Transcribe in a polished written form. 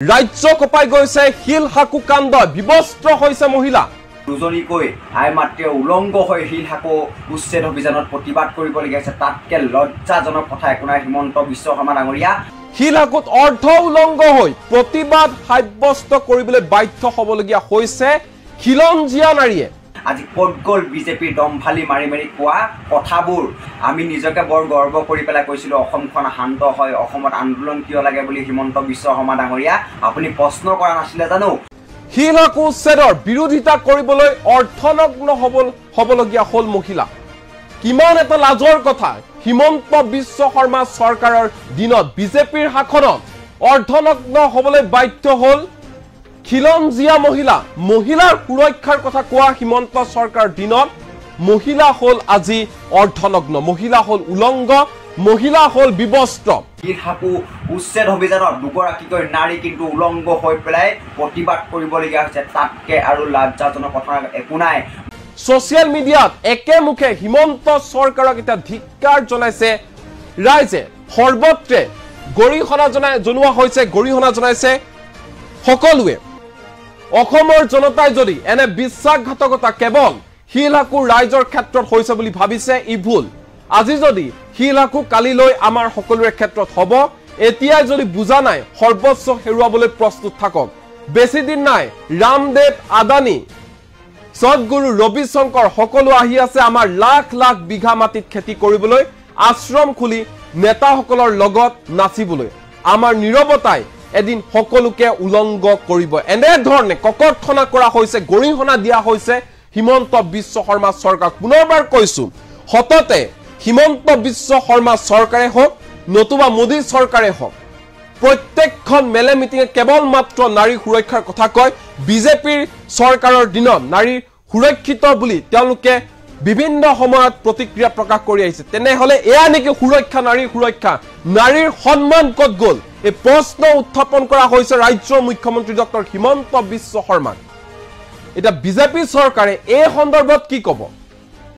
ৰাজ্য কপাই গৈছে শিলসাঁকো কাণ্ড, বিবস্ত্ৰ হৈছে মহিলা। দুজনীকৈ আই মাতৃয়ে উলংগ হৈ শিলসাঁকো উচ্ছেদ অভিযানত প্ৰতিবাদ কৰিবলগীয়া হৈছে। তাতকে লজ্জাজনক কথা একো নাই হিমন্ত বিশ্ব শৰ্মা ডাঙৰীয়া। শিলসাঁকোত অৰ্ধ উলংগ হৈ প্ৰতিবাদ সাব্যস্ত কৰিবলৈ বাধ্য হ'বলগীয়া হৈছে খিলঞ্জীয়া নাৰীয়ে। আজি ক'ত গ'ল বিজেপিৰ দমফালি মাৰি মাৰি কোৱা কথাবোৰ? আমি নিজকে বৰ গৰ্ব কৰি পেলাই কৈছিলোঁ অসমখন শান্ত হয়, অসমত আন্দোলন কিয় লাগে বুলি হিমন্ত বিশ্ব শৰ্মা ডাঙৰীয়া আপুনি প্ৰশ্ন কৰা নাছিলে জানো? শিলসাঁকো উচ্ছেদৰ বিৰোধিতা কৰিবলৈ অৰ্ধনগ্ন হ'বলগীয়া হ'ল মহিলা। কিমান এটা লাজৰ কথা, হিমন্ত বিশ্ব শৰ্মা চৰকাৰৰ দিনত বিজেপিৰ শাসনত অৰ্ধনগ্ন হ'বলৈ বাধ্য হ'ল খিলঞ্জীয়া মহিলা। মহিলাৰ সুৰক্ষাৰ কথা কোৱা হিমন্ত চৰকাৰৰ দিনত মহিলা হ'ল আজি অৰ্ধনগ্ন, মহিলা হ'ল উলংগ, মহিলা হ'ল বিবস্ত্ৰ। শিলসাঁকো উচ্ছেদ অভিযানত দুগৰাকীকৈ নাৰী কিন্তু উলংগ হৈ পেলাই প্ৰতিবাদ কৰিবলগীয়া হৈছে। তাতকে আৰু লজ্জাজনক কথা একো নাই। ছচিয়েল মিডিয়াত একেমুখে হিমন্ত চৰকাৰক এতিয়া ধিক্কাৰ জনাইছে ৰাইজে। সৰ্বত্ৰে গৰিহণা জনোৱা হৈছে, গৰিহণা জনাইছে সকলোৱে। অসমৰ জনতাই যদি এনে বিশ্বাসঘাতকতা কেৱল শিলসাঁকোৰ ৰাইজৰ ক্ষেত্ৰত হৈছে বুলি ভাবিছে, ই ভুল। আজি যদি শিলসাঁকো কালিলৈ আমাৰ সকলোৰে ক্ষেত্ৰত হ'ব। এতিয়াই যদি বুজা নাই, সৰ্বস্ব হেৰুৱাবলৈ প্ৰস্তুত থাকক। বেছি দিন নাই, ৰামদেৱ, আদানী, সদগুৰু ৰবিশংকৰ সকলো আহি আছে আমাৰ লাখ লাখ বিঘা মাটিত খেতি কৰিবলৈ, আশ্ৰম খুলি নেতাসকলৰ লগত নাচিবলৈ। আমাৰ নীৰৱতাই এদিন সকলোকে উলংগ কৰিব। এনেধৰণে ককৰ্থনা কৰা হৈছে, গৰিহণা দিয়া হৈছে হিমন্ত বিশ্ব শৰ্মা চৰকাৰক। পুনৰবাৰ কৈছো, সততে হিমন্ত বিশ্ব শৰ্মা চৰকাৰে হওক নতুবা মোদী চৰকাৰে হওক, প্ৰত্যেকখন মেলে মিটিঙে কেৱল মাত্ৰ নাৰী সুৰক্ষাৰ কথা কয়। বিজেপিৰ চৰকাৰৰ দিনত নাৰী সুৰক্ষিত বুলি তেওঁলোকে বিভিন্ন সময়ত প্ৰতিক্ৰিয়া প্ৰকাশ কৰি আহিছে। তেনেহ'লে এয়া নেকি সুৰক্ষা, নাৰীৰ সুৰক্ষা? নাৰীৰ সন্মান ক'ত গ'ল? এই প্ৰশ্ন উত্থাপন কৰা হৈছে ৰাজ্যৰ মুখ্যমন্ত্ৰী ডক্টৰ হিমন্ত বিশ্ব শৰ্মাক। এতিয়া বিজেপি চৰকাৰে এই সন্দৰ্ভত কি ক'ব?